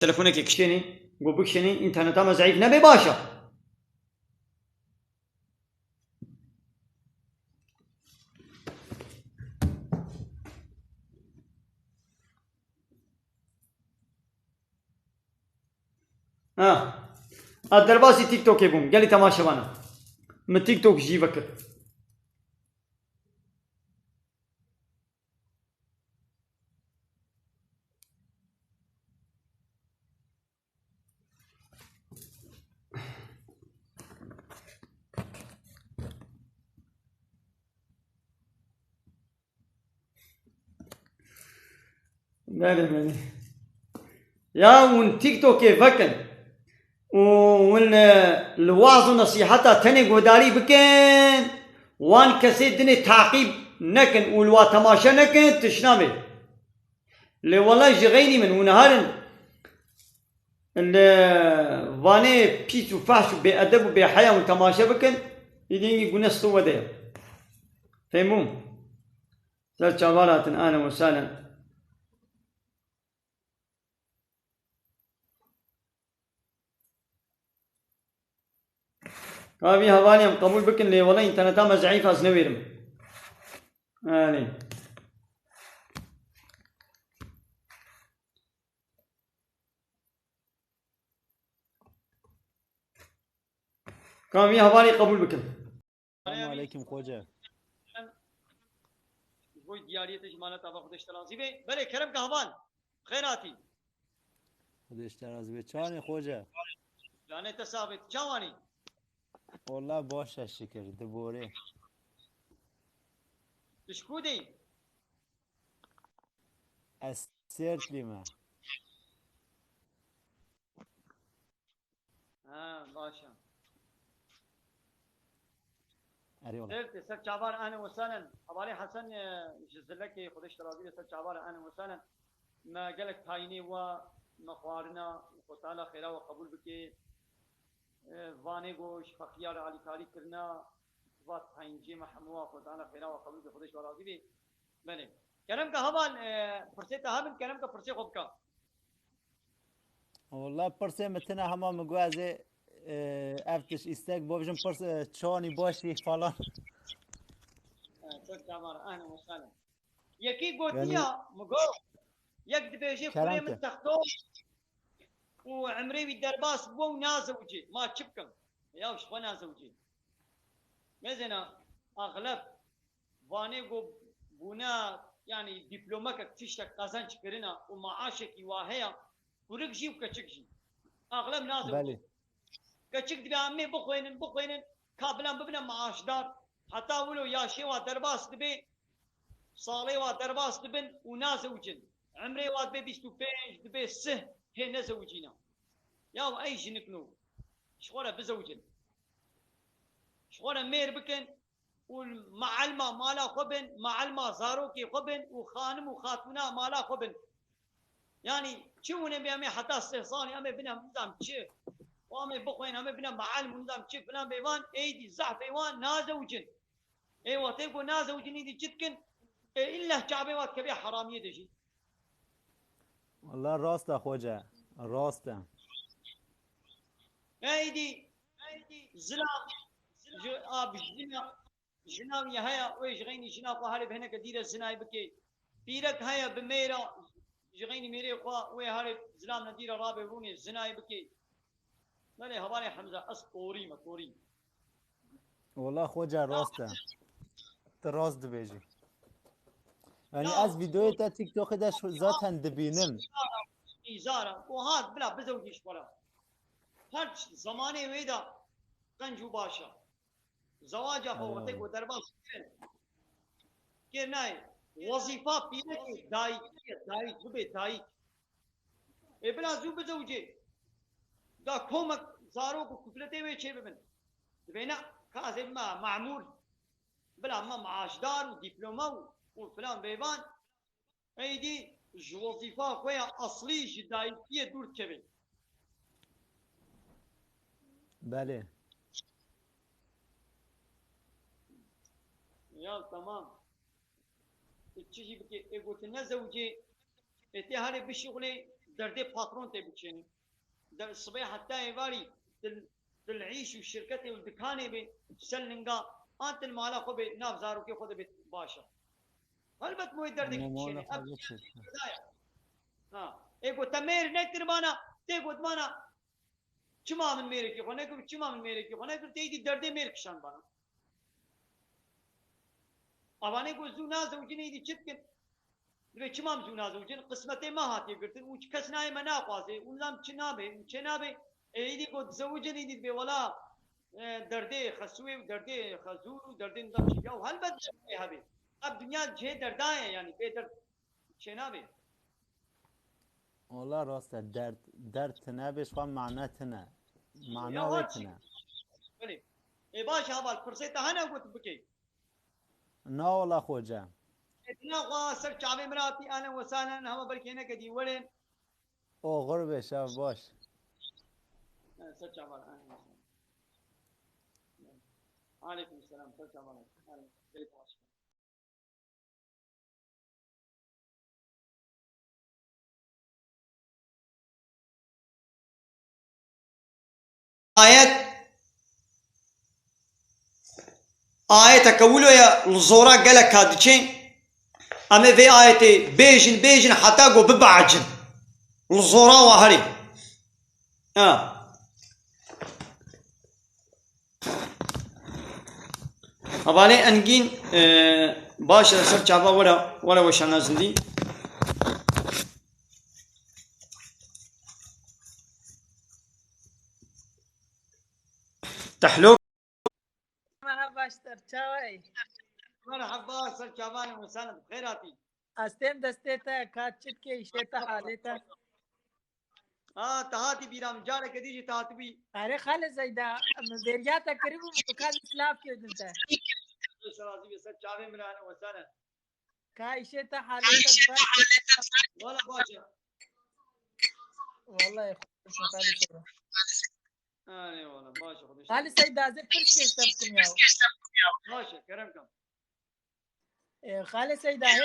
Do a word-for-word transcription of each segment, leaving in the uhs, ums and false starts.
Telefonekê kişênî, got bikişênî, înterneta me zeîf nebe baş e. Ha. A derbasî TikTokê bûm. Gelî temaşevana. Min TikTok jî vekir. Belê, belê. Ya hûn TikTokê vekin û hûn, e, li waz û nesîheta tenê guhdarî bikin, wan kesê dinê taqîb nekin û li wa temaşe nekin, tişt nabe. Lê wele ji xeynî min hûn herin li vanê pîs û fehş û bêedeb û bêheya hûn temaşe bikin, îdî hingî gune stû wede ye. Fêhm bûm? Ser çavan hatin, ahlen we sahlen. Ka vî hevalê em qebûl bikin, lê wele înterneta me zeîf e, ez newêrim. Erê. Ka vî hevalê qebûl bikin. Selamun aleykum xoce. Ji bo diyariyê te ji maleta ve Xwedê ji te razî be. Belê kerem ke heval. Xêr hatî. Xwedê ji te razî be. Çawanî xoce? Canê te sax be. Tu çawanî? Walla baş e şikir. Di borê. Tu ji ku de yî? Ez Sêrtlî me. Ha, baş e. Erê wala. Ser, ser çavan, ahlen we sahlen. Hevalê Hesen, e, ji Zilekê, Xwedê ji te razî be, ser çavan, ahlen we sahlen. Me gelek tayînê we, me xwarina, Xwe Teala xêra we qebûl bike. E, vanê go ji feqîya re alîkarî kirina, va tayîncê me hemû wa, Xwe Teala xêra we qebûl bike, Xwedê ji we razî be. Belê. Kerem ke heval, e, pirsê te hebin, kerem ke pirsê xwe bike. Walla pirsê min tune hema min got ez ê, e, ev tişt îstek bo bijim pirs, e, çanî başî falan. E, çok tamam. Ahlen ve sahlen. Yekî gotiya, yani, min got, yek dibêje kurê min texto û emrê wî derbas bû û nazewicê. Ma çi bikim? Ya ji xwe nazewicê. Mezena, axleb, vanê go bûna, yanî dîplomekek tiştek qezenc kirina û maaşekî wa heye, kurik jî û keçik jî. Axleb nazewicê. Belê. Keçik dibe em ê bixwênin, bixwênin, ka bila bibine maaşdar. Heta wilo yaşê wa derbas dibe, salê wa derbas dibin û nazewicin. Emrê wa dibe bîst û pênc, dibe sih, hê nezewicîna. Ya ey jinik no. Ji xwe re bizewicin. Ji xwe re mêr bikin û meelma mala xwe bin, meelma zarokê xwe bin û xanim û xatûna mala xwe bin. Yanî çi hûn ê bê, em ê heta sih salî em ê bine nizam çi? Û em ê bixwên, em ê bine meelm û nizam çi filan bê van, êdî zehfê wan nazewicin. Ê wextê ku nazewicin êdî çi dikin? Ê îlleh çavê wa dikeve heramiyê de jî. Walla rast e xoce, rast e. Êdî, êdî zina, ji, a, bi jina, Jina wî heye, wê ji xeynî jina xwe herê bi hineke dîre zinayê bike. Pîrek heye bi mêra, ji xeynî mêrê xwe wê herê zilam ne dîre rabe rûnê zinayê bike. Belê hevalê Hemza, ez torî me, torî. Wala xoca rast e. Tu rast dibêjî. Yani Ya, ez videoyê te TikTokê de şu-, zaten dibînim. Îzara, û hat bila bizewcî ji xwe re. Her zamanê wê de qenc û baş e. Zewaca xwe Eyvallah. Wextê ku derbas kirin. Kê nayê. Wezîfa pîrekê dayikî ye, dayik, bibe dayik. Ê bila zû bizewicê. Da komek zarok û kufletê wê çê bibin. Dibê ne, ka ez ê bime memûr. Bila me maaşdar û dîploma û, û filan bêvan. Êdî ji wezîfa xwe ya eslî ji dayikiyê dûr dikeve. Belê. Ya tamam. Tu çi jî bike, ê gotin ne zewicê, ê tê herê bişuxulê, derdê patron tê biçênî. Der, sibê heta êvarî til, til îş û şirketê û dikanê bê, ser linga, an til mala xwe bê, nav zarokê xwe de bê baş e. Helbet wê derdekî Ama diçênê. mala Ev xwe diçênê. Ha. Ê got te mêr nekir bana, tê got bana, çima min mêrekî xwe nekir, çima min mêrekî xwe nekir, tê êdî derdê mêr kişand bana. Avanê ku zû nazewicin êdî çi dikin? Divê çima em zû nazewicin? Qismetê me hatiye girtin û kes nayê me naxwazê û nizam çi nabe û çê nabe. Ê, êdî ku dizewicin êdî dibê wela, e, derdê xesûyê û derdê xezûr û derdê nizam çi ya û helbet derdê hebe. Ev dinya cihê derda ye, yanî bê derd çê nabe. Wala rast e, derd, derd tine bê, ji xwe mane tine. Mana Ya wê her çi. tine. Belê. Ê baş e heval, pirsê te hene got bikey. Na wala xoce. Ê dina xwe ser çavê min hatî, ahlen we sahlen, hema belkê neke dî werin. Oxir bê, şev baş. He, ser çavan, ahlen we sahlen. Aleykum selam, ser çavan. Ahlen, belê baş. Ayet, ayeteke wilo ye, li zora gelek ka diçe. Em ê vê ayetê bêjin, bêjin heta ku bibehecin. Li zora wa herê. Ha. Hevalê Engîn, e, baş e, ser çava were, were weşana zindî. Tehlok. Merhaba, ser çava yî. Merhaba, ser çavan, we sahlen, bi xêr hatî. Ez têm destê te, ka çi dikê, îşê te, halê te. Ha, te hatî bîra min, careke dî jî te hatibî. Erê Xalê Seyda, min bêriya te kiribû, min bi ka silav kirdin te. Ser razî be, ser çavê min hene, we sahlen. Ka îşê te, halê te baş. Wala baş e. Wallahî xweş e, Xalê Seyda. Erê wala, baş e, Xwedê. Xalê Seyda, ez ê pirsê te bikim ya. Baş e, kerem kam. E, Xalê Seyda, hema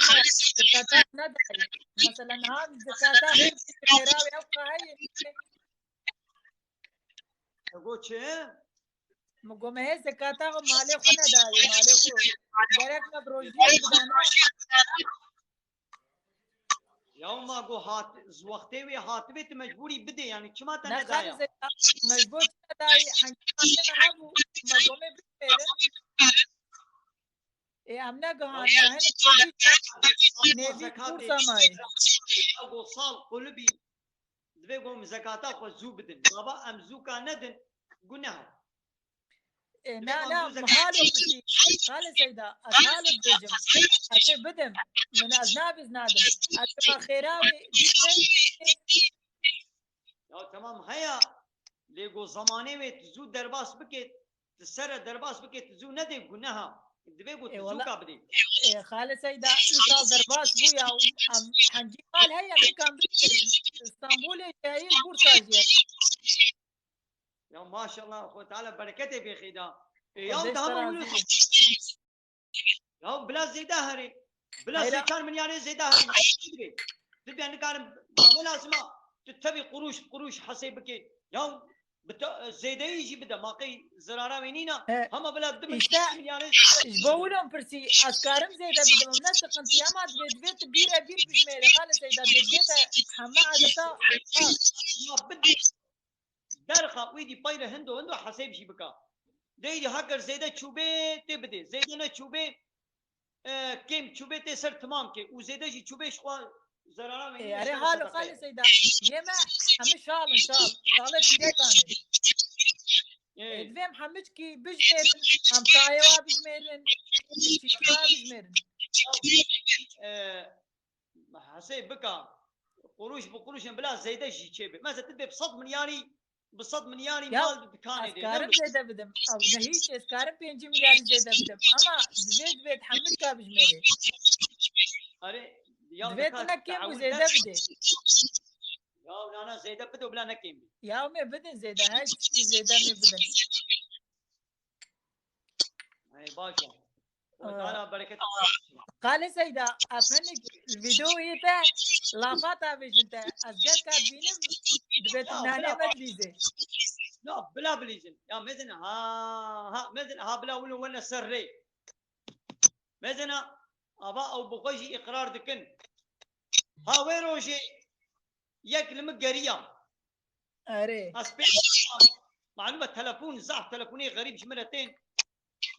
zekata nedayî. Mesela niha zekata xêra wê ew qaheyê. Te got çi? Min got, me hê zekata xwe malê xwe nedayî, malê xwe. Gerek me bi rojiyê bidana. Ya ma got hat, ji wextê wê hatibê tu mecbûrî bidê, yanî çima te Ne nedaya? Xalê Seyda, mecbûr nedayî, hengî hatine hebû, me got me bifêrin. Ê, em negihan, me hinek kurdî çend nêvî Zekatê kursa mayî. Ew go sal qulibî, divê go em zekata xwe zû bidin. Gava em zû ka nedin, guneh e. Ê, Divê na, go em na, zû min zekat halo kurdî. Xalê Seyda, ez halo dibêjim. Ez ê bidim. Min ez nabiz nadim. Ez ê xêra wê dîtin. Ya tamam heya, lê go zamanê wê tu zû derbas bike, tu ser re derbas bike, tu zû nedê guneha. Divê go Ê, tu zû wala. ka bidê. Ê, Xalê Seyda, îsal derbas bû ya, em hengî mal heye, em ê kam bikevin. Stenbolê jî heye, Bursa jî heye. Ya maşallah, Xwedê Teala bereketê bê xêda. Ê, ya Xwedê tamam, ser wilo. razî. Ya bila zêde herê. Bila Hayra. sê çar milyarê zêde herê. Dibê. Dibê nikarim. Ama lazim ha. Tu tevî quruş, quruş hesê bike. Ya bi te, zêdeyî jî bide. Ma qey zirara wê nîna. He. Hema bila du Îşte, milyarê. Ji bo wilo pirsî, ez karim zêde bidim. Ne sıkıntı ama divê, divê tu bîre bîr bijmêre. Xalê Seyda divê te heme adeta. Ya bide. Derxa wî dî peyre hindo hindo hesêb jî bika. Deydî heger zêde çûbê tê bidê. Zêde neçûbê, e, kêm çûbê tê ser timam ke. Û zêde jî çûbê ji xwe zerara wê Ê, nîne erê ji te halo sedeqe. Xalê Seyda. Yê me hemî şal in, şal. Şalê pîrekan in. Ê. Ê, divê em hemî çikî bijmêrin. Em tayê wa bijmêrin. Çîkî wa bijmêrin. E, Hesê bika, quruş bi quruş in, bila zêde jî çêbe. Mesela tu dibê bi sed milyarî, bi sed milyarî Ya, mal di dikanê ez de, karim ne? zêde bidim. Ew ne hiç, ez karim pêncî milyarî zêde bidim. Ama divê, divê hemû ka bijmêre. Erê, ya Divê dika tu ne kêm û teawil zêde de. bidê. Ya nana zêde bide û bila ne kêm bî. Ya me bidin zêde, her tiştî zêde me bidin. Hey, baş e. Aa. Xwedê Teala bereket. Xalê Seyda, efendik, vîdeoyê te Lafa te bêjin te. Ez gelka dibînim, dibê tu Ya, nanê bila. me dilîzê. Ya, bila bilîzin. Ya, mezin ha, ha, mezin ha, bila wilo wene ser rê. Mezin ha, ava ew bi xwe jî îqrar dikin. Ha, wê rojê yek li min geriya. Erê. Ez pê malum e telefon, zaf telefonê xerîb ji min re tên.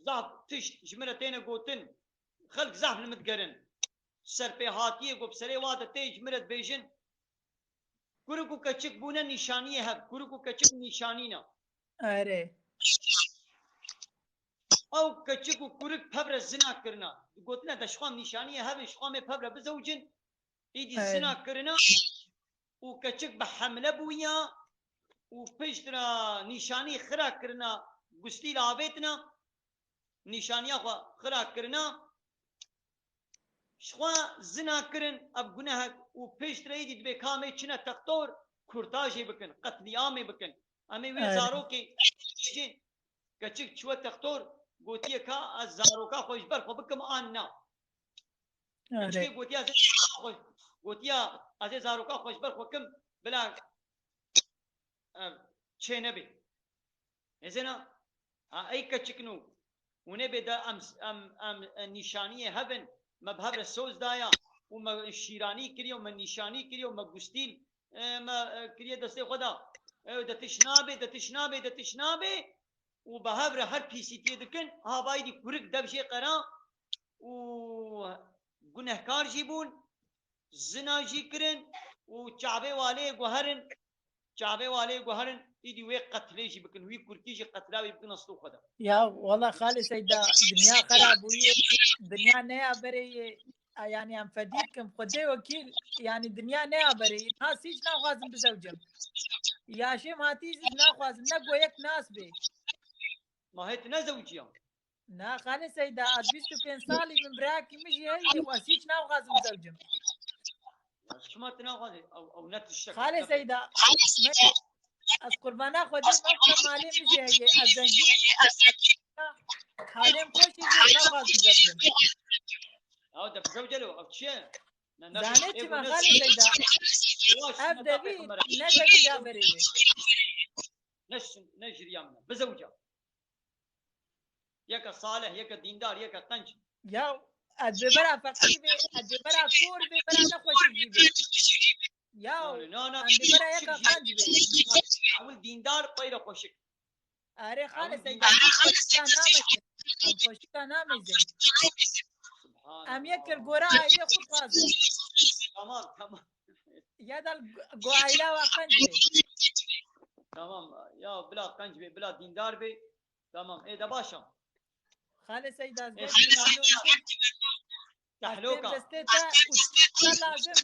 Zaf tişt ji min re têne gotin. Xelk zaf li min digerin. Serpêhatiyê ku bi serê wa de tê ji min re dibêjin. Kurik û keçik bûne nîşaniyê hev. Kurik û keçik nîşanî ne. Erê. Ew keçik û kurik pevre zina kirina. Gotine de ji xwe nîşaniyê hev in, ji xwe mê pevre bizewicin. Îdî Erê. zina kirina û keçik bi hemle bûya û pişt re nîşanî xira kirina, gustîl avêtina, nîşaniya xwe xira kirina. Ji xwe zina kirin, ev gunehek û pişt re êdî dibê ka em ê çine textor, kurtajê bikin, qetlîamê bikin. Em ê wê Erê. zarokê bêjin, keçik çiwe textor, gotiye ka ez zaroka xwe ji ber xwe bikim an na. Keçikê Erê. gotiye ez ê zaroka xwe, gotiye ez ê zaroka xwe ji ber xwe kim, bila, em, çê nebê. Hêzêna, ha, ey keçikno. Hûn ê bê de em, em, em, e, nîşaniyê hev in, me bi hev re soz daya û me şîranî kiriye û me nîşanî kiriye û me gustîl, e, me, e, kiriye destê xwe de. E, de tiş nabê, de tiş nabê, de tiş nabê û bi hev re her pîsîtiyê dikin. Ha, vayî dî kurik dev jê qera û gunehkar jî bûn, zina jî kirin û çavê walê guherin, çavê walê guherin, îdî wê qetlê jî bikin, wî kurkî jî qetla wî bikin astû xwe de. Ya wala Xalê Seyda, dinya xera bûye, dinya neya berê ye. A, yani em fedî dikim, Xwedê wekîl, yani dinya neya berê ye. Ha, hiç naxwazim bizewcim. Yaşê min hatî zî naxwazim, ne goyek nas bê. Ma hê tu nezewiciya? Na Xalê Seyda, ez bîst û pênc salî min birakî min jî heye û ez hiç naxwazim zewcim. Ya çima tu naxwazî? Ew, ew ne tiştek. Xalê Seyda, me, ez qurbana Xwedê me malê min jî heye, ez zengîn. Halê min xweş e jî naxwazim zewcim. Ew de bizewce lo, ew çi ye? Ne, ne, Zanê ê çima ne Xalê Seyda? Yavaş, Ev ne devîr, pêxember. ne devîra berê ye. Ne şi-, ne jiriya min e. Bizewca. Yeke salih, yeke dîndar, yeke qenc. Ya ez bêbera feqîr bê, ez bêbera kor bê, bera nexweşik jî bê. Ya Na, na, na, em bêbera yeka qenc bê. Ewil dîndar, peyre xweşik. Erê Xalê Ewil Seyda, dîndar. em xweşika namezin. Em xweşika namezin. Em yek kir gora aile xwe dixwazin. Tamam, tamam. Ya da go aile wa qenc bê. Tamam. Ya bila qenc bê, bila dîndar bê. Tamam. Ê de baş e. Xalê Seyda, ez Ê, gelkî memnûn bûm. Tehloka. Destê te û te lazim.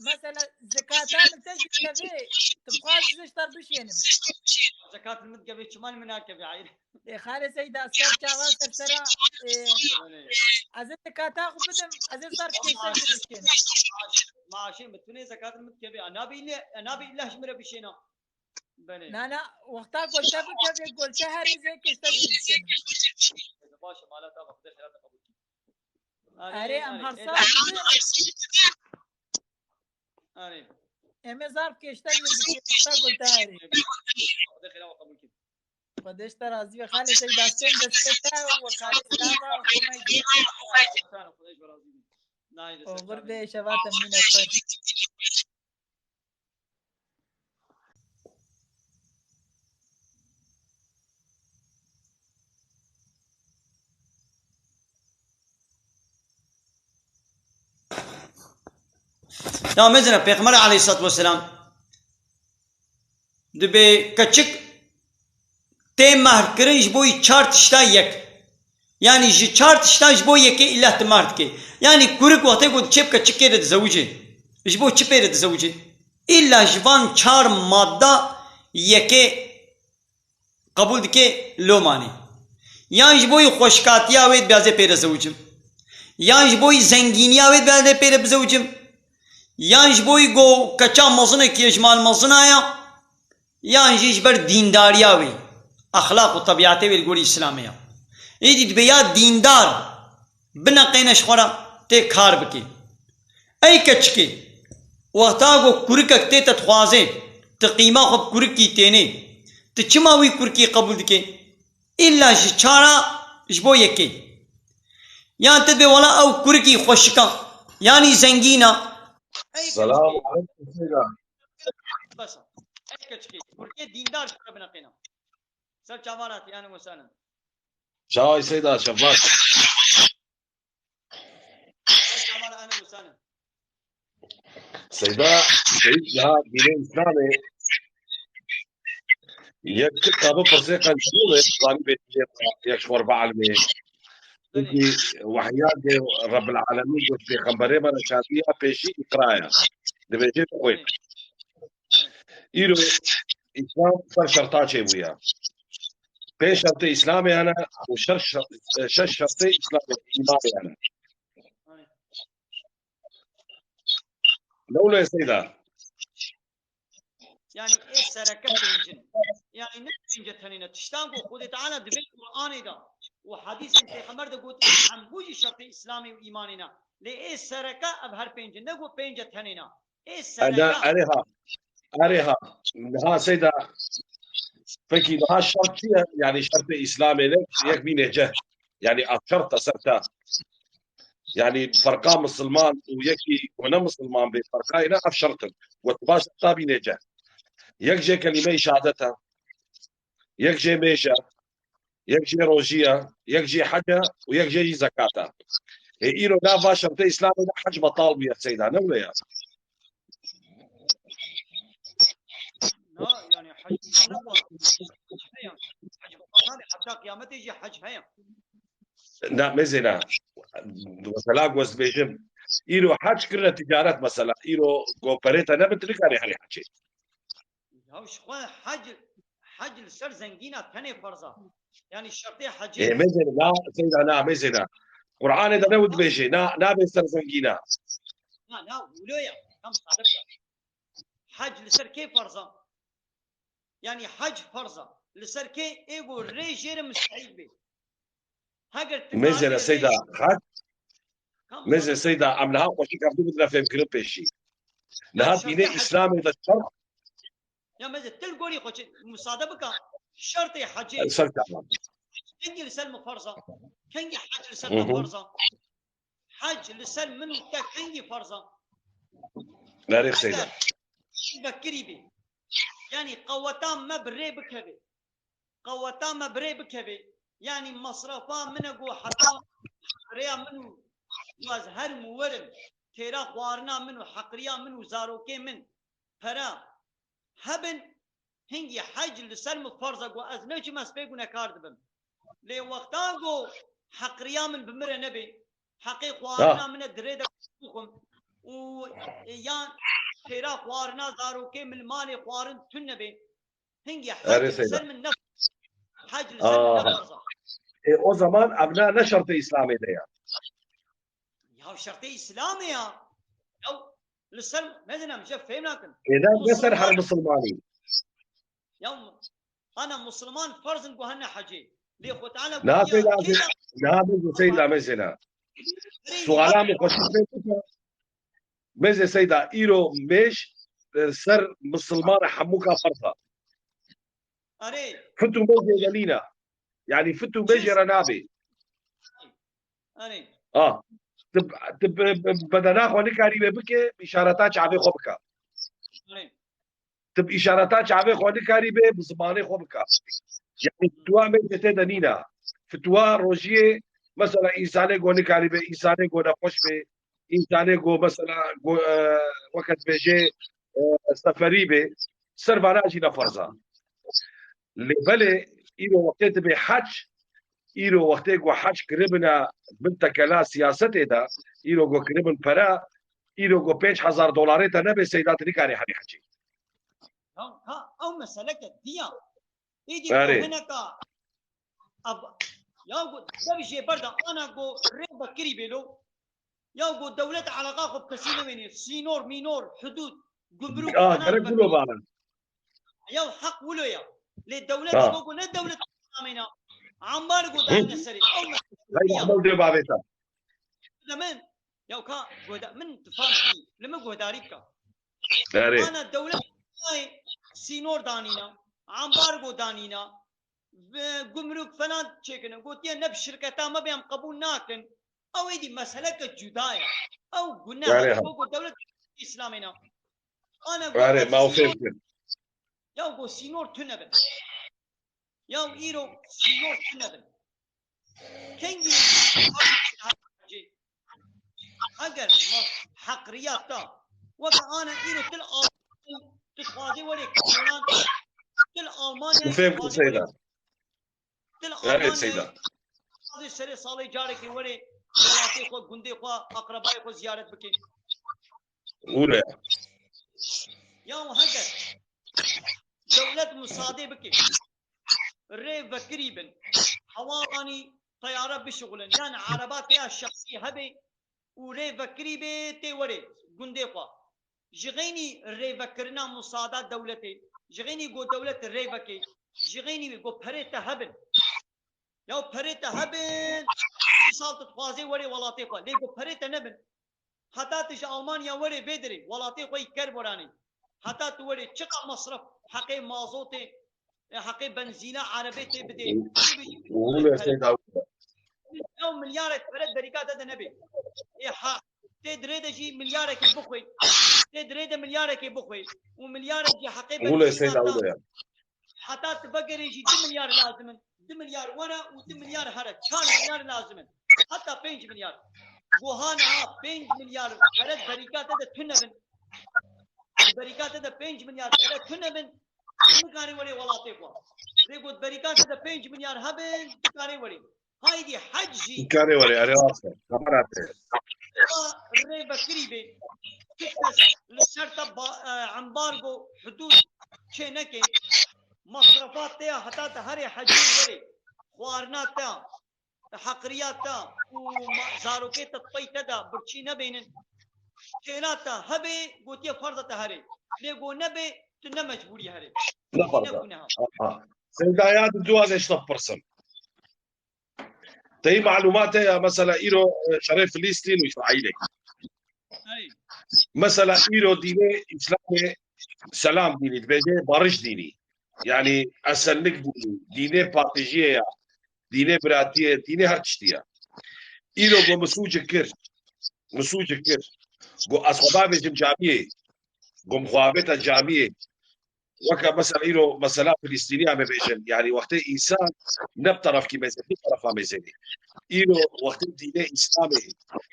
Mesela zekata min te jî tevê, tu bixwazî ez ji te re bişênim. Zekat min dikeve, çiman min nakeve, hayır. Ê Xalê Seyda, ser çava ser sera, ê, Yani, ez ê zekata xwe bidim, ez ê ser kêşte jî bişênim. Maaşê min, tu ne zekat min dikeve, a nabi ile, a nabi ile ji min re bişêna. Belê. Na, na, wexta golte bikeve, golte herê zê kêşte jî bişênim. Baş e, mala te, Xwedê xêra te qebûl kî. Erê, em her sal Erê. dibin, Erê. em ê zarf kêşte jî bişênim, wexta golte herê. Xwedê xêra we qebûl kî. Xwedê ji te razî be. Xalê Seyda, stên destê te û we Xalê Seyda ve û Xwedê ji te razî be. Nayê de ser Oxir çavê. Bê, şeva te mîne xweş. Ya mezine Pêxember aleyhissalatu vesselam dibê keçik tê mehr kirin ji bo yî çar tişta yek. Yanî ji çar tişta ji bo yekê îllah tu mehr dikê. Yanî kurik wextê ku çê bike çi kê de dizewicê. Ji bo çi pê de dizewicê. Îlla ji van çar madda yekê qebûl dike lomanê. Yan ji bo yî xweşikatiya wê dibê ez ê pê de zewicim. Yan ji bo yî zengîniya wê dibê ez ê pê de bizewicim. Yan ji bo yî go keça mezinekî ye ji mal mezina ya. Yan jî ji ber dîndariya wê, exlaq û tebîatê wê li gorî Îslamê ya. Êdî dibe ya dîndar bineqêne ji xwe re tê kar bike. Ey keçikê, Wexta ku kurikek tê te dixwazê, tu qîma xwe bi kurikî tênê, tu çima wî kurikî qebûl dikê? Îlla ji çara ji bo yekê. Yan tu dibê wela ew kurikî xweşik a, yanî zengîn a. Ey Selam keçikê. Aleykum Seyda. Bes e. Ey keçikê. Kurikê dîndar ji xwe bineqêne. Ser çavan hatî, ehlen we sehlen. Çawa yî Seyda, şevbaş. Ser çavan, ehlen we sehlen. Seyda, Seyda, dînê Îslamê yek tu tabi pirsê qençiyê ve zanî bê yek ji xwe re bielmê. Çünkü wehya de Rebbil Alemîn got pêxemberê me re şadiya pêşî îqraya. Dibêje bixwîn. Îro Îslam ser şerta çêbûye. Pênc şertê Îslamê hene û şeş şer-, şeş şertê Îslamê, îmanê hene. Ne wilo ye Seyda? Yani ê sereke pêncin. Yani ne pênce tenê ne. Tiştan ku Xwedê Teala divê Qur'anê de û hadîsên Pêxember de got, hembû jî şertê Îslamê û îmanê ne. Lê ê sereke ev her pêncin. Ne got pênce tenê ne. Ê Ana, sereke. Erê ha. Erê ha. Niha Seyda, pekî niha şert çi ye? Yani şertê Îslamê ne? Yek bîne ceh. Yani ev şert e ser te. Yani ferqa misilman û yekî ku ne misilman bê, ferqayê ne ev şert in. We tu baş ta bîne ceh. Yek jê kelîmeyê şehadet e. Yek jê mêj e. Yek jê rojî ye, yek jê hec e û yek jê jî zekat e. Ê îro nav va şertê Îslamê de hec betal bûye Seyda, ne wile ye? Na, yani hec betal heye. Hec betal nabe, heta qiyametê jî hec heye. Na, mêzê na. Mesela ku ez dibêjim, îro hec kirine ticaret mesela. Îro ku perê te nebin, tu nikarî herî hecê. Ya ji xwe hec, hec li ser zengîna tenê ferz a. Yani şertê hecê. Ê, mêzê na, Seyda na, mêzê na. Qur'anê de ne wî dibêje, na, nabê ser zengîna. Na, na, wilo ye. Tam sade bike. Hec li ser kê ferz a? Yani hec ferz a. Li ser kê ê ku rê jê re mustehîl bê. Heger tu Mêzê karî ne rê Seyda, jê hec. Kam Mêzê ferz a? Seyda, em niha xweşik hevdû bidine fêmkirin pêşî. Niha Ya dînê şertê hec. Îslamê de çar Ya meze til gorî xwe çi, musade bika. Şertê hecê. Ser tamam. Kengî li ser min ferz a? Kengî hec li ser Hı te hı. Ferz a? Hec li ser min û te kengî ferz a? Nerê Seyda. Eger vekirî bî, yani qeweta me bi rê bikeve. Qeweta me bi rê bikeve. Yani masrafa min e ku heta rêya min û ku ez herim û werim, têra xwarina min û heqriya min û zarokê min, pere hebin, hingî hec li ser min ferz e ku ez neçim, ez pê gunekar dibim. Lê wexta ku heqriya min bi min re nebe, heqê xwarina Ha. Min e di rê de bixwim û, e, yan têra xwarina zarokê min li malê xwarin tune be, hingî Erê hec li Seyda. Ser min ne, hec li ser min ne Aha. Ferz e. E, o zaman ev ne, ne şertê Îslamê de ya. Ya şertê Îslamê ya. Ya li ser, mezin em je fêm nakin. E, ne, ne ser her Musulman. Misilmanî. Ya ana Musulman ferz in ku hene hecê. Lê Xwe Teala Na gotiya Seyda, kê de na mezin Seyda, mezin ha. Erê, Suala ya. Min xweşik pê bike. Mêzê Seyda, îro mêj, e, ser Misilman hemûka ferz a. Erê. Fit û mêjê de nîne. Yani fit û mêjê re nabê. Erê. Ha. Tu, tu bi, bi, bedena xwe nikarî vê bike, îşareta çavê xwe bike. Erê. Tu bi îşareta çavê xwe nikarî bê, bi zimanê xwe bike. Yani fitwa mêjê tê de nîne. Fitwa rojiyê, mesela însanê ku nikarî bê, însanê ku nexweş bê, însanê ku mesela ku, e, weke dibêjê, e, seferî bê, ser vana jî ne ferz e. Lê belê îro wextê dibê hec, îro wextê ku hec kiribine bin tekela siyasetê de, îro ku kiribin pere, îro ku pênc hezar dolarê te nebe Seyda, tu nikarî herî hecê. Ya, ha, ew meseleke diya. Êdî Erê. Hineka, ab-, ya ku dev jê berda ana ku rê vekirî bê lo. Ya ku dewlet eleqa xwe bi kesî newênê. Sînor, mînor, hudûd, gumrûk, Ah, ana gerek vekirî. Wilo bana. Ya heq wilo ya. Lê dewlet Ha. Go ku ne dewlet amêna. Ambar ku dane serê. Ew meseleke Hey, diya. Ahmet diyor babeta. Li min, ya ka goda-, min difam kî, li min guhdarî bika. Erê. Ana dewlet nayê sînor danîna, ambargo danîna, ve gumruk falan çêkirine. Gotiye ne bi şirketa me be em qebûl nakin. Ew êdî meseleke cuda ye. Ew guneh Erê. e. Go dewlet Îslamê ne. Ana go Erê, ev mafê sînor, bikin. Ya go sînor tune bin. Ya îro sînor tune bin. Kengî eger ma heqriyat da. Weke ana îro til Al-, tu dixwazî werê Yunan, til Almanya Fêm ku Seyda. Til Erê, Almanya Seyda. Dixwazî serê salê carekê werê welatê xwe, gundê xwe, aqrebayê xwe ziyaret bikê. Wile. Ya heger dewlet musadê bike, rê vekirî bin, hewalanî teyare bişixulin, yan ereba têya şexsî hebe û rê vekirî bê tê werê gundê xwe. Ji xeynî rêvekirina musada dewletê, ji xeynî go dewlet rê veke, ji xeynî go perê te hebin. Ya perê te hebin, îsal tu dixwazê werê welatê xwe. Lê go perê te nebin, heta tu ji Almanya werê vê derê, welatê xwe yî ker boranê. Heta tu werê çiqa mesref, heqê mazotê, e, heqê benzîna erebê tê bidê. Wile Seyda. Ew milyarek pere derîka te de nebê. Ê ha, tê dirê de jî milyarekê bixwê. Tê dirê de milyarekê bixwê. Û milyarek jî heqê Wile benzîna Seyda te. wile ya. Heta tu bigerê jî du milyar lazim in. Du milyar were û du milyar here. Çar milyar lazim in. Heta pênc milyar. Goha niha pênc milyar pere derîka te de tune bin. Derîka te de pênc milyar pere tune bin. Nikarê werê welatê xwe. Rê got derîka te de pênc milyar hebin, dikarê werê. Haydî hec jî Karê were, erê rast e. Kamera te. rê vekirî bê. Ti kes li ser te ba-, e, embargo, hudûd çê neke. Masrafat te ya heta te herê hecî werê. Xwarina te, heqriya te û ma-, zarokê te pey te de birçî nebênin. Kêla te hebe, gotiye farz e te herê. Lê go nebe, tu ne mecbûrî herê. Ne Ne farz e. guneha. Aha. Seyda ya di dua de işte pırsim. Tey malumat ya mesela îro, e, şerê Filistîn û Îsraîlê. Hey. Mesela îro dînê Îslamê selam dînî, dibêje barış dînî. Yani esenlik dînî, dînê partijiyê ya, dînê biratiyê, dînê her tiştî ya. Îro go min sûcik kir, min sûcik kir. Go ez xwe bavêjim camiyê, go min xwe avêta camiyê. Weke mesela îro mesela Filistîniya me bêjin, yani wextê însan ne bi terefkî mêze, bi terefa mêze bî. Îro wextê dînê Îslamê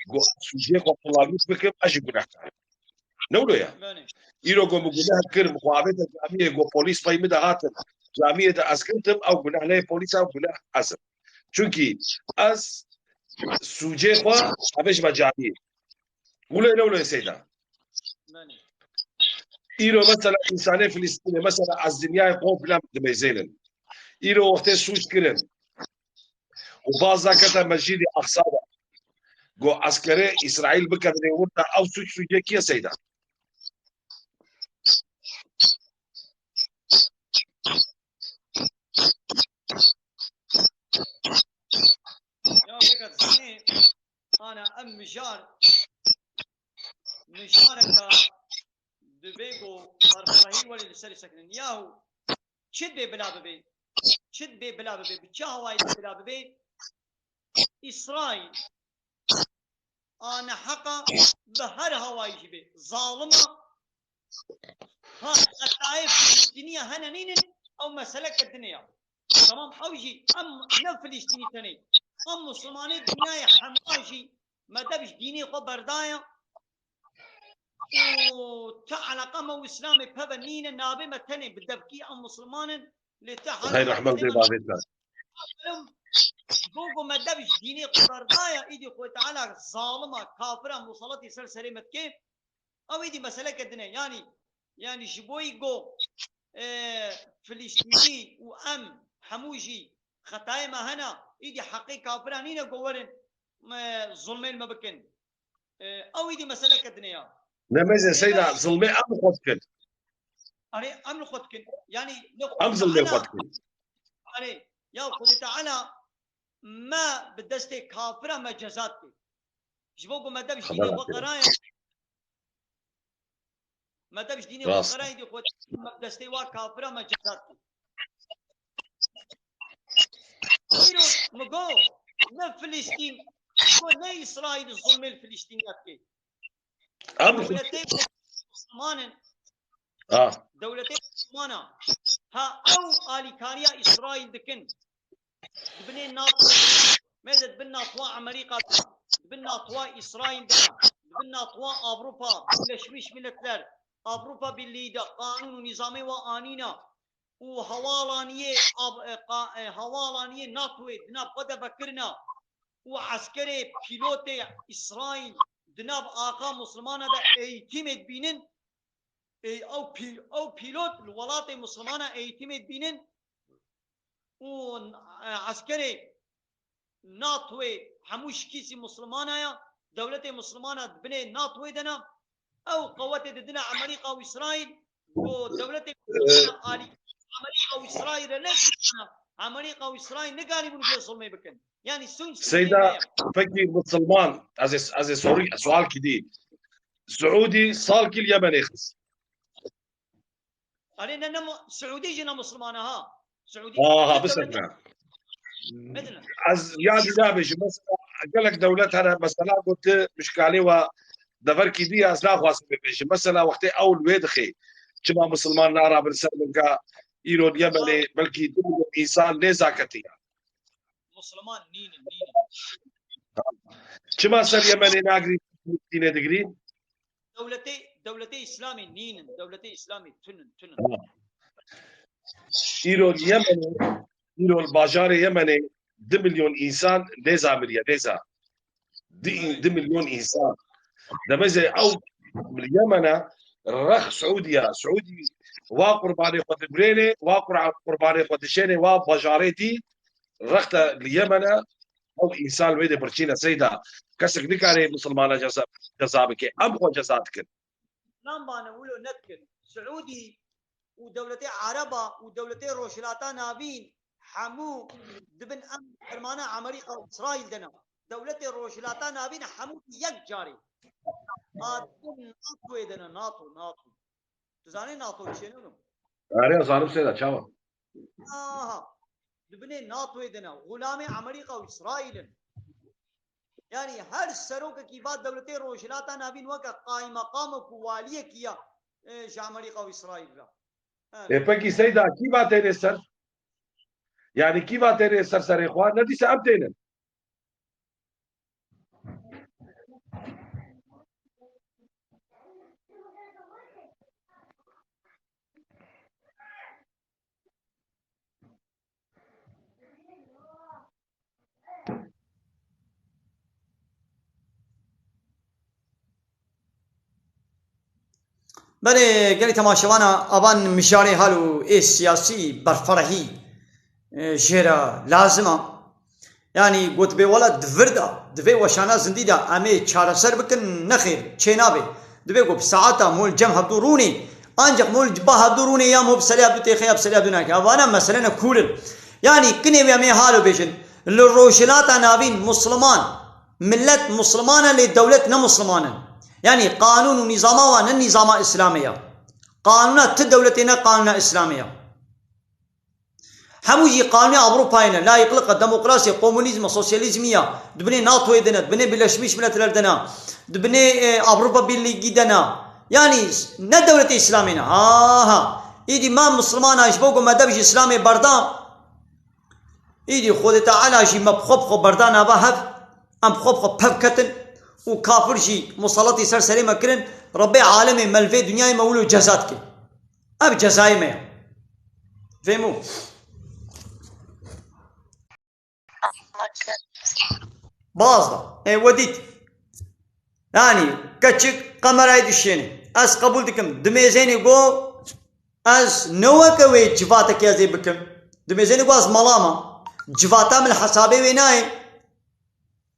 go ez sûcê xwe pilanî bikim, ez jî gunehkar im. Ne wilo ya? Belê. Îro go min guneh kir, min xwe avête camiyê, go polîs pey min de hatin. Camiyê de ez girtim, ew guneh ne yê polîs e, ew guneh ez im. Çunkî ez sûcê xwe avêjime camiyê. Wilo ne wilo Seyda? Belê. Îro mesela însanê Filistînê, mesela ez dinyayê komple dimêzênin. Îro wextê sûc kirin û baz da kete Mescîdê Aqsa de. Go eskerê Îsraîl bikevine wir de, ew sûc sûcê kî ye Seyda? Ya pêka zanî, ana em mijar, mijareka divê ku berxwehî welê li serê sekinin. Yahu çi dibê bila bibê? Çi dibê bila bibê? Bi çi hawayî dibê bila bibê? Îsraîl a neheqa bi her hawayî jî bê. Zalim e. Ha, xetayê Filistîniya hene nînin, ew meseleke din e ya. Tamam, ew jî em ne Filistînî tenê. Em Musulmanê dinyayê hema jî me dev ji dînê xwe berdaya. Û ti eleqa me û Îslamê peve nîne, nabê me tenê bi devkî em Musulman in. Lê ti Hey, rehmet bê bavê te. Ji bo ku me dev ji dînê xwe berdaya, îdî Xwedê Teala zalim e, kafir e, musaletî ser serê me dike. Ew êdî meseleke din e. Yanî, yanî ji bo yî go, e, Filistînî û em hemû jî xetayê me hene, îdî heqê kafiran nîne go werin, e, zulmê li me bikin. E, ew êdî meseleke din e ya. Nemêze Seyda, zilmê em xwe dikin. Erê, em li xwe dikin. Yanî, ne Em zilmê xwe dikin. Erê, ya Xwedê Teala me bi destê kafira me ceza dike. Ji bo ku me dev ji Xeber dînê xwe dike. qeraya. Me dev ji dînê xwe Rast. Xerayî dî xwe me destê wa kafira me cezat kir. Îro mi go ne Filistîn, go ne Îsraîl zulmê li Filistîniya dike. Em Dewletê Musliman in. Ah. Dewletê Muslimana. Ha ew alîkariya Îsraîl dikin. Di binê NATO, mêze di bin NATO Amerîka de, di bin NATO Îsraîl de, di bin NATO Avrupa, Birleşmiş Milletler, Avrupa Birliği de qanûn û nîzamê wa anîna û hewalaniyê av-, e, qa-, e, hewalaniyê NATOyê di nav xwe de vekirina û eskerê pîlotê Îsraîl di nav axa Muslimana de eğitimê dibînin, ê, ew pî-, ew pîlot li welatê Muslimana eğitimê dibînin û, e, eskerê NATOyê hemû şikîsî Muslimana ya, dewletê Muslimana di binê NATOyê de ne, ew qewetê didine Amerîka û Îsraîl, ku dewletê Muslimana alî Amerîka û Îsraîl re ne Amerîka û Îsraîl nikarîbûn vê zulmê bikin. Yani suç Seyda, peki Müslüman, ez ê, ez ê soru, sual kî dî. Suudi sal kî li Yemenê xist. Erê ne, ne mu-, Suudi jî ne Muslimana ha. Suudi Aha, ne bisek dewlete ne. Medine. Ez ya dî nabêjim. Mesela, gelek dewlet hene, mesela, gote mişkalê wa deverkî dî, ez naxwazim bibêjim. Mesela, wextê ew li wê dixê, çima Musliman narabin ser linga îro li Yemenê, Ha. belkî du milyon însan nêza ketiya. Musliman nînin, nînin. Çima ser Yemenê nagirî, Filistînê digirî? Dewletê, dewletê Îslamê nînin, dewletê Îslamê tunin, tunin. Ha. Îro li Yemenê, îro li bajarê Yemenê du milyon însan nêza miriye, nêza. Du, du milyon însan. Demezê ew li Yemene rex Suudiya. Suudî wa qurbanê xwe dibrênê, wa qura-, qurbanê xwe dişênê, wa bajarê dî rexte li Yemene ew însan wê de birçîne Seyda. Kesek nikare misilmana ceza, ceza bike. Em xwe ceza dikin. Nan bane wilo nedikin. Suudî û dewletê Ereba û dewletê Rojhilata Navîn hemû dibin em fermana Amerîka û Îsraîl de ne. Dewletê Rojhilata Navîn hemû yek carê. A dibin NATOyê de ne, NATO, NATO. Tu zanî NATO çi ne? Erê, zanim sê de, çawa? Aha. Di binê NATOyê de ne. Xulamê Amerîka û Îsraîl in. Yani her serokekî va dewletê Rojhilata Navîn weke qaymeqamok û waliyekî ya, e, ji Amerîka û Îsraîl re. Evet. E, pekî Seyda, kî va têne ser? Yani kî va têne ser serê xwe? Ne dîse em tênin. Belê, gelî temaşevana avan mijarê hal û ê siyasî berferehî, e, jê re lazim a. Yanî gotibê wela di vir de, di vê weşana zindî de em ê çareser bikin, nexêr, çênabe. Dibê ku bi saeta mol cem hevdû rûnê, ancaq mol ba hevdû rûnê ya mol bi serê hevdû têxe ya bi serê hevdû nake. Evana mesele ne kûr in. Yanî kinê wê em ê halo bêjin, li Rojhilata Navîn Musliman, millet Musliman e lê dewlet ne Musliman in. Yanî qanûn û nîzama wan ne nîzama Îslamê ya. Qanûna ti dewletê ne qanûna Îslamê ya. Hemû jî qanûnê Ewropayê ne. Layîqlik e, demokrasî, komunîzm, sosyalîzmî ya. Di binê NATOyê de ne, di binê Birleşmiş Milletler de ne, di binê, e, Avrupa Birlîgî de ne. Yanî ne dewletê Îslamê ne. Ha, ha. Îdî me Mislimana ji bo ku me dev ji Îslamê berda, îdî Xwedê Teala jî me bi xwe bi xwe berda nava hev, em bi xwe bi xwe pev ketin û kafir jî musaletî ser serê me kirin. Rebê alemê me li vê dinyayê me wilo ceza dike. Ev cezayê me ye. Fêmû? Baz da. Ê we dît. Yanî keçik kamerayê dişêne. Ez qebûl dikim. Dimêzênê go ez ne weke wê civatekê ez ê bikim. Dimêzênê go ez mala me. Civata min li hesabê wê nayê.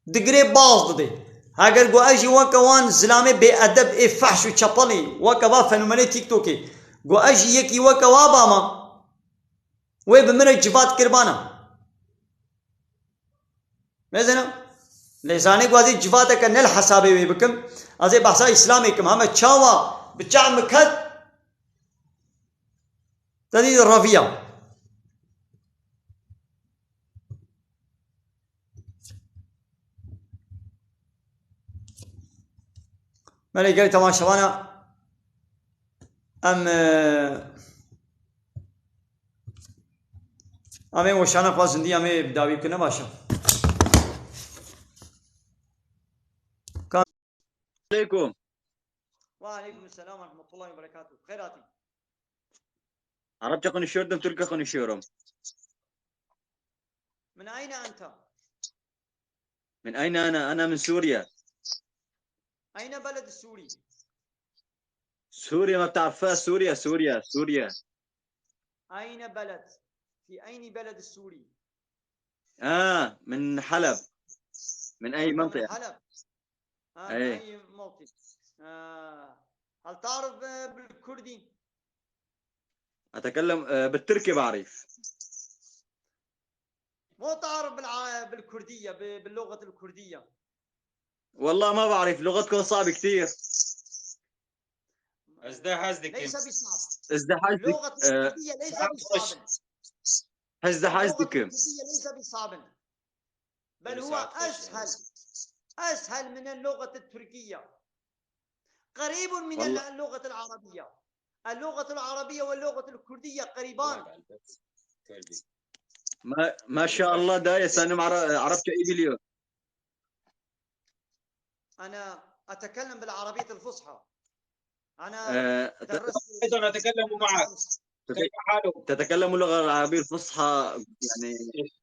Digirê baz didê. Heger got ez jî weke wan zilamê bêedeb ê fehş û çepelî, weke va fenomenê TikTokê, got ez jî yekî weke wa bama, wê bi min re civat kiribana. Mêzena, lê zanê got ez ê civateke ne li hesabê wê bikim, ez ê behsa Îslamê kim, heme çawa Bi çavê min ket, te dî reviya. Belê gelî temaşevana em, e, em ê weşana xwe zindî em ê bi dawî bikine baş e. Aleykum. Ve aleykum selam ve rahmetullahi ve berekatuhu. Xeyr hatî. Arapça konuşuyordum, Türkçe konuşuyorum. من أين أنت؟ من أين أنا؟ أنا من سوريا. أين بلد السوري؟ سوريا ما بتعرفها؟ سوريا، سوريا، سوريا. أين بلد؟ في أين بلد السوري؟ آه، من حلب. من أي أنت من منطقة؟ حلب؟ آه، من إيه. أي موطن؟ آه، هل تعرف، آه، بالكردي؟ أتكلم، آه، بالتركي بعرف. مو تعرف بالع-، بالكردية، ب-، باللغة الكردية؟ والله ما بعرف، لغتكم صعبة كتير. Ez de hez dikim. ليس بصعب. Ez de hez dik-, لغة e, الكردية ليس بصعب. Ez de hez اللغة dikim. الكردية ليس بصعب. بل هو أسهل. أسهل من اللغة التركية. قريب من والله. اللغة العربية. اللغة العربية واللغة الكردية قريبان. Ma-, maşallah dayê, sen Ara-, Arapça iyi biliyor. أنا أتكلم بالعربية الفصحى. أنا Ee, te-, درست أيضًا أتكلم معك. Tete-, كيف حالك؟ تتكلم اللغة العربية الفصحى، يعني،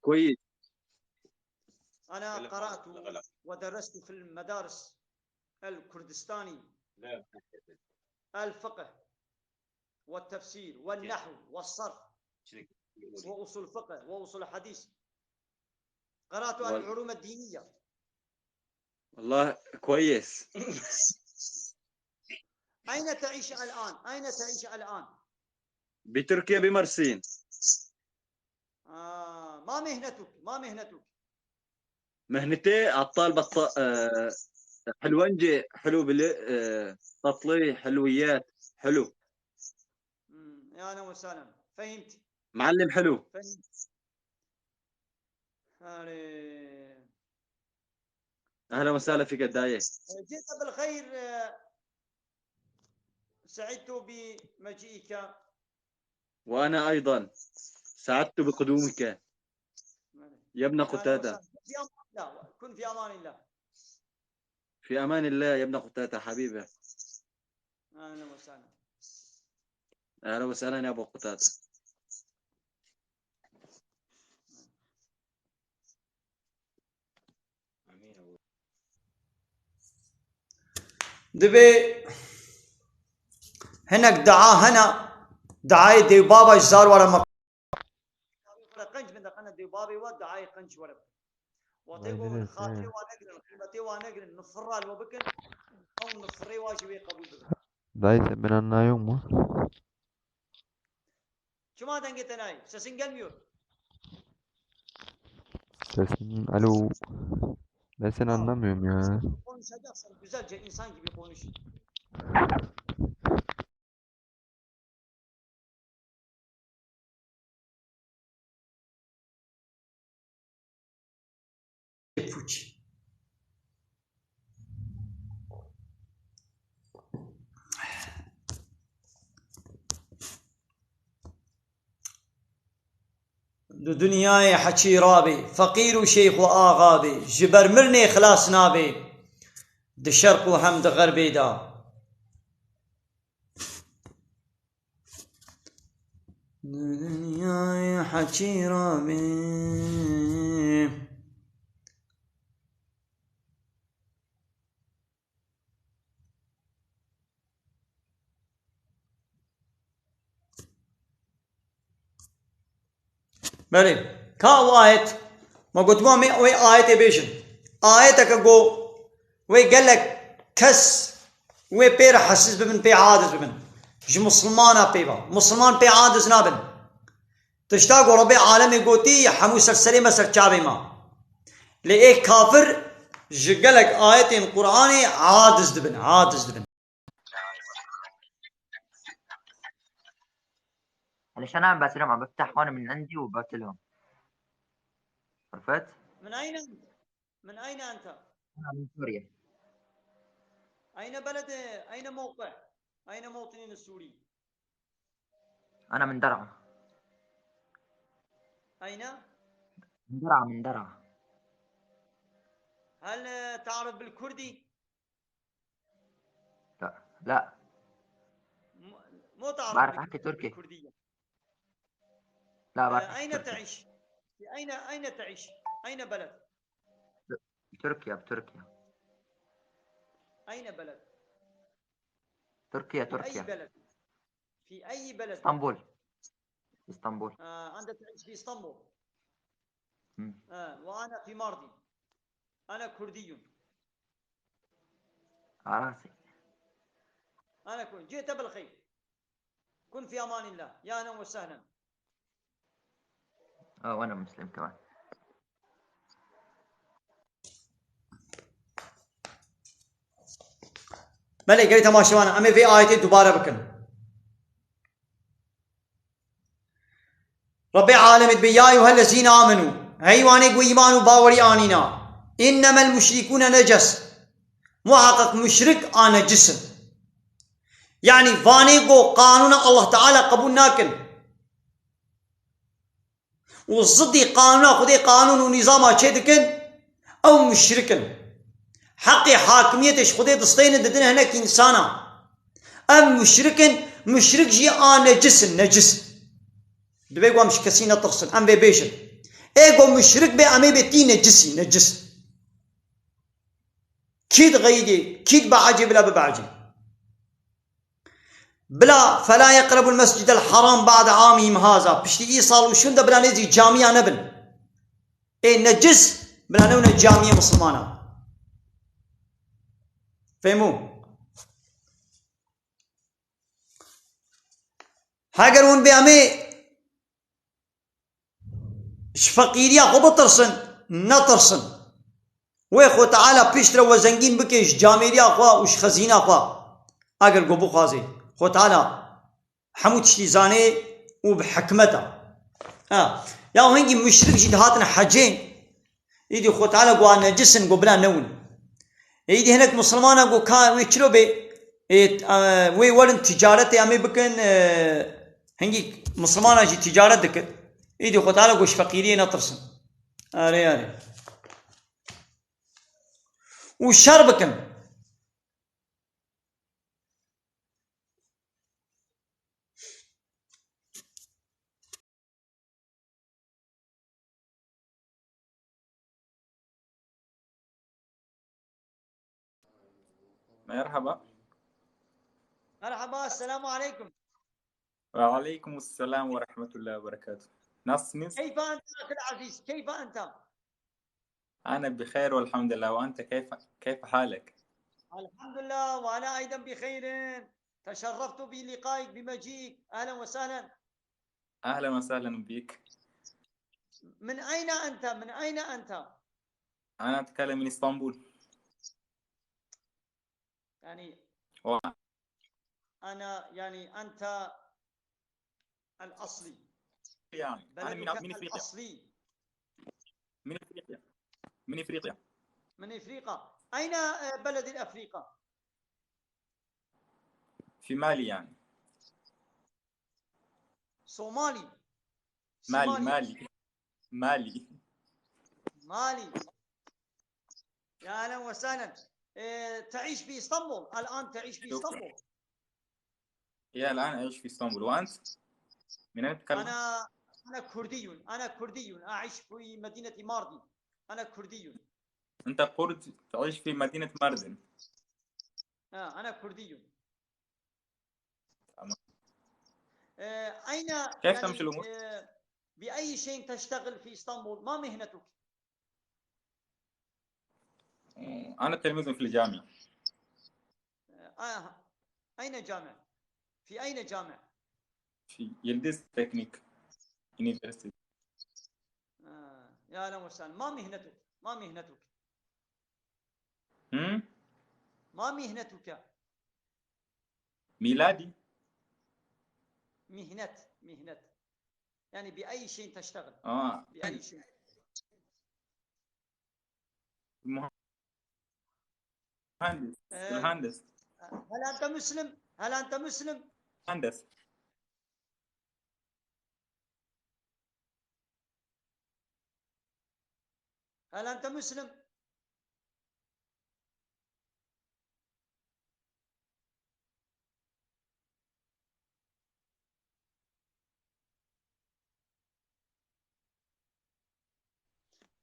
كويس. أنا أتكلم قرأت باللغة العربية. ودرست في المدارس الكردستاني لا. الفقه والتفسير والنحو والصرف وأصول الفقه وأصول الحديث. قرأت وال- العلوم الدينية. والله كويس. أين تعيش الآن؟ أين تعيش الآن؟ بتركيا، بمرسين. آه، ما مهنتك؟ ما مهنتك؟ مهنتي عطال بط-، آه، حلوانجي، حلو بل-، آه، تطلي حلويات، حلو. مم، يا أهلًا وسهلًا. فهمت. معلم حلو. فهمت. يعني، أهلًا وسهلًا فيك داية. جئت بالخير، آه، سعدت بمجيئك. وأنا أيضًا سعدت بقدومك يا ابن أهلًا قتادة. وسهلًا. في أمان الله. كن في أمان الله. في أمان الله يا ابن قتادة حبيبي. أهلًا وسهلًا. أهلًا وسهلًا يا أبو قتادة. Divê hinek dua hene, duayê dêvbaba ji zar were me. Qenc bin de qene dêvbabê we duayê qenc were. Watê ku xatirê wa negirin, qîmetê wa negirin, nifirra li we bikin, ew nifirê wa jî wê qebûl bikin. Dayı, sen beni anlıyor mu? Çima dengê te nayê? Sesin gelmiyor. Sesin, alo. Ben seni anlamıyorum ya. Konuşacaksan güzelce insan gibi konuş. Pûç. Di dinyayê heçî rabê, feqîr û şeyx û axa bê, ji ber mirnê xilas nabê, di şerq û hem di xerbê de. Di dinyayê heçî rabê. Belê. Ka ew ayet, me gotibû em ê wê ayetê bêjin. Ayeteke ku wê gelek kes wê pê re hesiz bibin, pê aciz bibin. Ji misilmana pê ve. Misilman pê aciz nabin. Tişta ku Rebê alemê gotî, hemû ser serê me, ser çavê me. Lê ê kafir ji gelek ayetên Qur'anê aciz dibin, aciz dibin. علشان أنا باتلهم، عم بفتح هون من عندي وباتلهم. عرفت؟ من أين أنت؟ من أين أنت؟ أنا من سوريا. أين بلد، أين موقع؟ أين موطن السوري؟ أنا من درعا. أين؟ من درعا، من درعا. هل تعرف بالكردي؟ لا، لا. م- مو تعرف بعرف بال- أحكي تركي. بالكردية. لا، آه، بعرف أحكي أين تركي. تعيش؟ في أين، أين تعيش؟ أين بلد؟ بتركيا، بتركيا. أين بلد؟ تركيا، في أي تركيا. بلد؟ في أي بلد؟ اسطنبول. اسطنبول. آه، أنت تعيش في اسطنبول. مم. آه، وأنا في ماردين. أنا كردي. على راسي. أنا كردي. جئت بالخير. كن في أمان الله. يا أهلا وسهلا. اه، وانا مسلم كمان. Belê, gelî temaşevan, em ê vê ayetê dubare bikin. Rabbê alemê dibê, "Ya eyyuhellezîne amenû", hey wanê ku îman û bawerî anîna, "Innemel muşrikûne neces", muhaqqeq muşrik a necis in. Yanî vanê ku qanûna Allah Teala qebûl nakin û zidî qanûna Xwedê qanûn û nîzama çê dikin, ew muşrik in. Heqê hakimiyetê ji Xwedê distênin, didin hinek însana. Ev muşrik in, muşrik jî a necis in, necis. Divê ku em ji kesî netirsin, em vê bêjin. Ê ku muşrik bê, em ê bê tî necisî, necis. Kî dixeyidê, kî dibeecê, bila bibeecê. Bila, "Fela yeqrebul mescidel haram ba'de amihim haza." Piştî î sal û şûn de bila nêzî camiya nebin. Ê necis, bila newne camiyê misilmana. Fehmû? Heger hûn bê em ê ji feqîriya xwe bitirsin, netirsin. Wê Xwe Teala piştre we zengîn bike ji camêriya xwe û ji xezîna xwe. Eger ku bixwazê. Xwe Teala hemû tiştî zanê û bi hikmet e. Ha. Ya hingî muşrik jî dihatin hecên. Îdî Xwe Teala ku a necis in, ku bila newin. Êdî hinek misilmana ku ka wê çilo bê, ê, e, wê werin ticaretê em ê bikin, e, hingî misilmana jî ticaret dikin. Îdî Xwe Teala ku ji feqîriyê netirsin. Erê, erê. Û şer bikin. Merhaba. Merhaba, السلام عليكم. وعليكم السلام ورحمة الله وبركاته. Nasılsınız? كيف أنت أخي العزيز؟ كيف أنت؟ أنا بخير والحمد لله، وأنت كيف، كيف حالك؟ الحمد لله، وأنا أيضا بخير. تشرفت بلقائك، بمجيئك. أهلا وسهلا. أهلا وسهلا بك. من أين أنت؟ من أين أنت؟ أنا أتكلم من إسطنبول. يعني و- أنا، يعني أنت الأصلي. يعني أنا من، بلدك من إفريقيا. الأصلي. من إفريقيا. من إفريقيا. من إفريقيا. أين، آه، بلد الأفريقيا؟ في مالي يعني. صومالي. مالي، صومالي. مالي. مالي. مالي. يا أهلا وسهلا. آه، تعيش في إسطنبول. الآن تعيش في شكرا. إسطنبول. يا الآن أعيش في إسطنبول. وأنت؟ من أين تتكلم؟ أنا، أنا كردي، أنا كردي، أعيش في مدينة ماردين. أنا كردي. أنت كرد تعيش في مدينة ماردن. آه، أنا كردي. تمام. آه، أين، كيف تمشي الأمور؟ آه، بأي شيء تشتغل في إسطنبول؟ ما مهنتك؟ أنا تلميذ في الجامعة. آه، أين جامعة؟ في أين جامعة؟ في يلديز تكنيك يونيفرسيتي. آه، يا أهلا وسهلا. ما مهنتك؟ ما مهنتك؟ هم؟ ما مهنتك؟ ميلادي. مهنة. مهنة. يعني بأي شيء تشتغل؟ آه. بأي شيء؟ مهندس. آه. الهندس. هل أنت مسلم؟ هل أنت مسلم؟ مهندس. هل أنت مسلم؟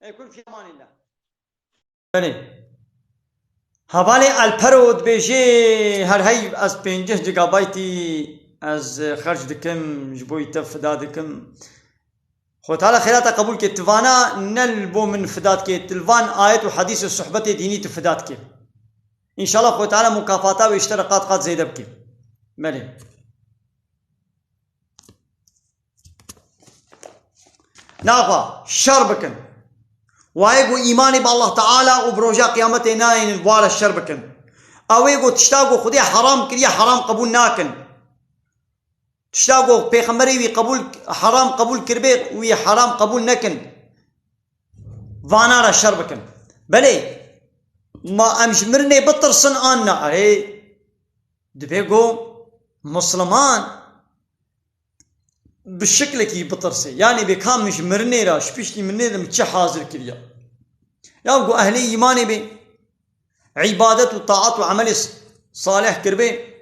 Ê, kun fî emanîllah. Belê. Hevalê Alpero dibêjê, her hey ez pêncî gigabaytî ez xerc dikim, ji bo te fida dikim. Xwe Teala xêra te qebûl ke, tu vana ne li bo min fida dike, tu li van ayet û hedîs û sohbetê dînî tu fida dike. Înşallah Xwe Teala mukafata wê ji te re qat qat zêde bike. Belê. Naxwe şer bikin. Wayê ku îmanê bi Allah Teala û bi roja qiyametê nayênin, ware şer bikin. Ew ê ku tişta ku Xwedê heram kiriye, heram qebûl nakin. Tişta ku pêxemberê wî qebûl, heram qebûl kiribê, wî heram qebûl nekin. Vana re şer bikin. Belê, ma em ji mirinê bitirsin an na? Erê, divê ku Musliman bi şiklekî bitirse. Yanî bê ka min ji mirinê re, ji piştî mirinê de min çi hazir kiriye? Ya ku ehlê îmanê bê, îbadet û taat û emelê s-, salih kiribê,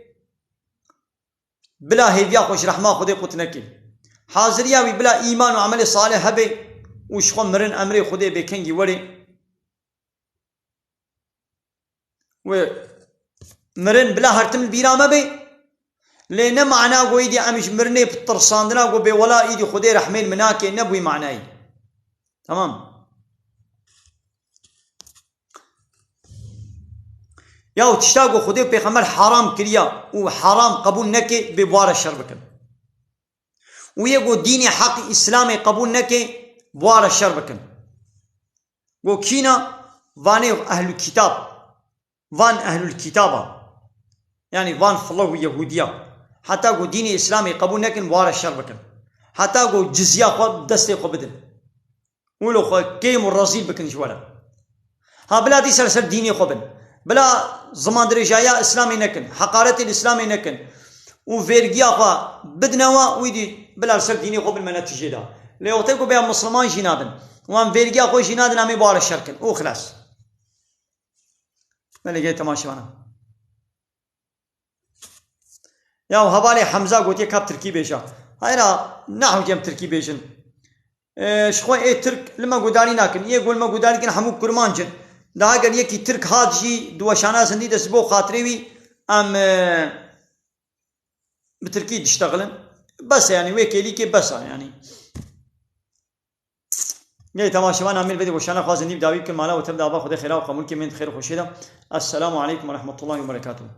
bila hêviya xwe ji rehma Xwedê qut neke. Haziriya wî bila îman û emelê salih hebe û ji xwe mirin emrê Xwedê bê kengî were. Wê mirin bila her tim li bîra me bê. Lê ne mana ku êdî em ji mirinê bi tirsandina ku bê wela êdî Xwedê rehmê li min nake, ne bi wî manayî. Tamam. Ya û tişta ku Xwedê û Pêxember haram kiriya û haram qebûl neke, bê bi wa re şer bikin. Û yê ku dînê heq Îslamê qebûl neke, bi wa re şer bikin. Ku kîna? Vanê ehlul kitab. Van ehlul kitaba. Yanî van filo û Yehûdiya. Heta ku dînê Îslamê qebûl nekin, bi wa re şer bikin. Heta ku cizya xwe bi destê xwe bidin. Wilo xwe kêm û rezîl bikin ji we re. Ha bila dîsa li ser dînê xwe bin. Bila zimandirêjaya Îslamê nekin. Heqaretê li Îslamê nekin. Û vergiya xwe bidine we, wî dî bila li ser dînê xwe bin, me ne tijê da. Lê wextê ku bêya Misliman jî nadin. Wan vergiya xwe jî nadin, em ê bi wa re şer kin. Û xilas. Belê gê temaşevana. Ya hevalê Hemza gotiye ka bi tirkî bêje. Hayra, ne hewce em tirkî bêjin. E, ji xwe ê tirk li me gudarî nakin. Yê ku li me gudarî dikin hemû kurmanc in. Daha gel yekî tirk hat jî di weşana zindî de ji bo xatirê wî em, e, bi tirkî diştexilin. Bes e yanî, wê kêlîkê bes e yanî. Gelê temaşevan amîr vedê weşana xwe zindî bi dawî bikin, mala û tev de ava Xwedê xêra û qemûlkê mênd xêr û xweşê de. Esselamu aleykum ve rahmetullahi ve berekatuhu.